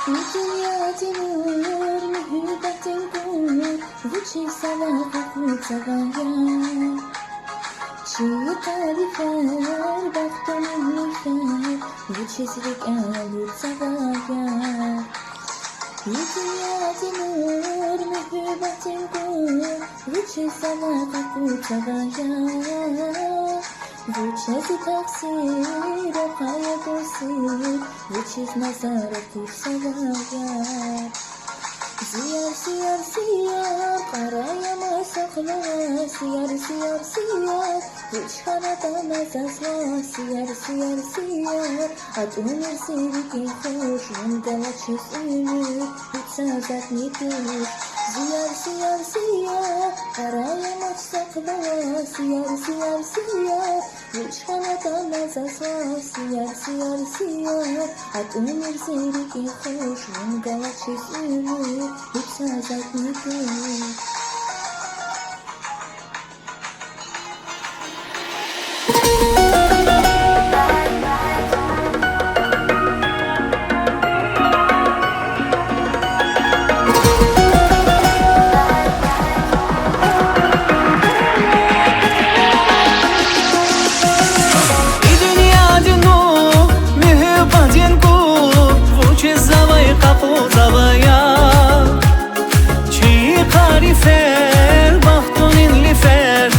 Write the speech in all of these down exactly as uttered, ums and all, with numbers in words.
И дуьньядин нур, муьгьуьббатдин гур, вучиз завай къакъудзавай я? Чи тарифер, бахтунин лифер, вучиз рикӀел алудзавай я? И дуьньядин нур, муьгьуьббатдин гур, вучиз завай къакъудзавай я? Вучиз и тахсир, рахаятун сир, вучиз назар ракъурзавай я? Зи яр, зи яр, зи яр, кьарай амай сакъ галаз, зи яр, зи яр, зи яр, вуч хьанатӀа на заз лагь, зи яр, зи яр, зи яр, атӀумир зи рикӀин хуш, вун галачиз уьмуьр гьич са затӀни туш. Зи яр, зи яр, зи яр, кьарай амач сакъ галаз, зи яр, зи яр, зи яр, вуч хьанатӀа на заз лагь, зи яр, зи яр, зи яр, атӀумир зи рикӀин хуш, вун галачиз уьмуьр гьич са затӀни туш. И дуьньядин нур, муьгьуьббатдин гур, вучиз завай къакъудзавай я? Чи тарифер, бахтунин лифер,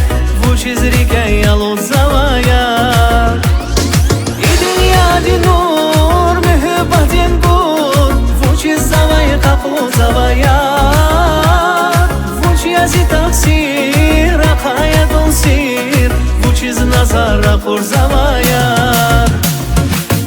вучиз рикӀел алудзавай я? И дуьньядин нур, муьгьуьббатдин гур, вучиз завай къакъудзавай я? Вуч я зи тахсир, рахаятун сир, вучиз назар ракъурзавай я?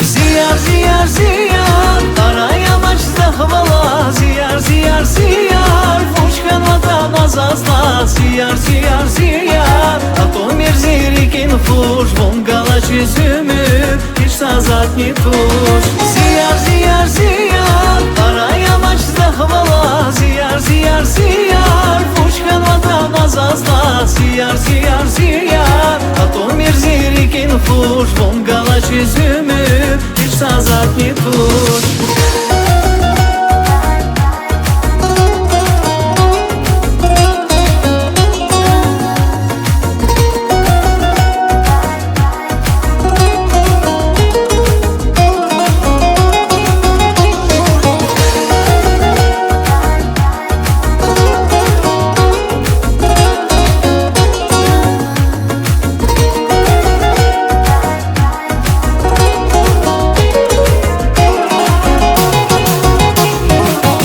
Зи яр, зи яр, зи яр, кьарай амач захъ галаз, зи яр, зи яр, зи яр, вуч хьанатӀа на заз лагь, зи яр, зи яр, зи яр, атӀумир зи рикӀин хуш, вун галачиз уьмуьр гьич са затӀни туш. Зи яр, зи яр, зи яр, кьарай амач захъ галаз, зи яр, зи яр, зи яр, вуч хьанатӀа на заз лагь, зи яр, зи яр, зи яр, атӀумир зи рикӀин хуш, вун галачиз уьмуьр гьич са затӀни туш.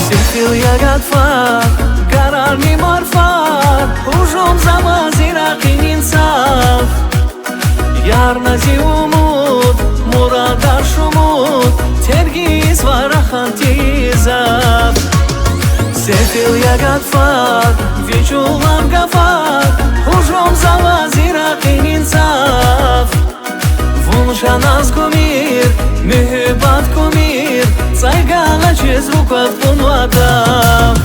Сефил я гатфар, гарарни марфар, гьужумзава зи ракъинин цав. Ярна зи умуд, мурадар шумуд, тергизва раханди зав. Сефил я гатфар, ви чӀулав гафар, гьужумзава зи ракъинин цав. Вун шаназ кумир, муьгьуьббат кумир, цӀай галачиз руквад кьунва гаф.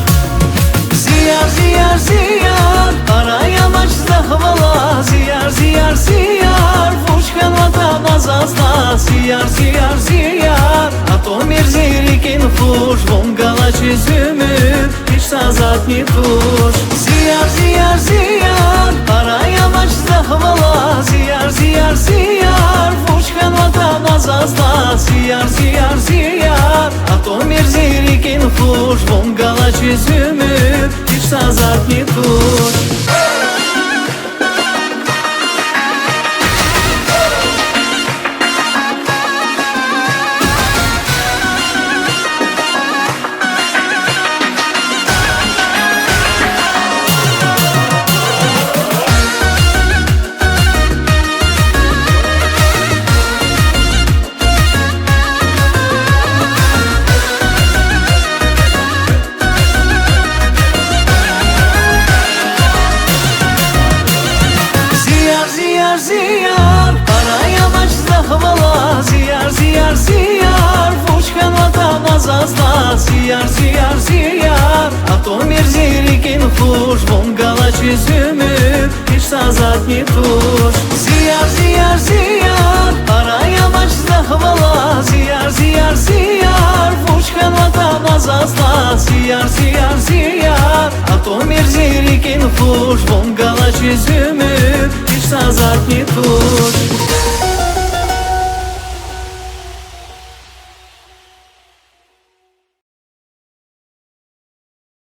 Зи яр, зи яр, зи яр, кьарай амач захъ галаз, зи яр, зи яр, зи яр, вуч хьанатӀа на заз лагь, зи яр, зи яр, зи яр, атӀумир зи рикӀин хуш, вун галачиз уьмуьр гьич са затӀни туш. Зи яр, зи яр, зи яр, кьарай амач захъ галаз, зи яр, зи яр, зи яр, вуч хьанатӀа на заз лагь, зи яр, зи яр, зи яр, атӀумир зи рикӀин хуш, вун галачиз уьмуьр гьич са затӀни туш. Зи яр, зи яр, зи яр, кьарай амач захъ галаз, зи яр, зи яр, зи яр, вуч хьанатӀа на заз лагь, зи яр, зи яр, зи яр, атӀумир зи рикӀин хуш, вун галачиз уьмуьр гьич са затӀни туш. Зи яр, зи яр, зи яр, кьарай амач захъ галаз, зи яр, зи яр, зи яр, вуч Заз зияр, зияр, зияр, атӀумир зи рикӀин хуш, вун галачиз уьмуьр гьич са затӀни туш.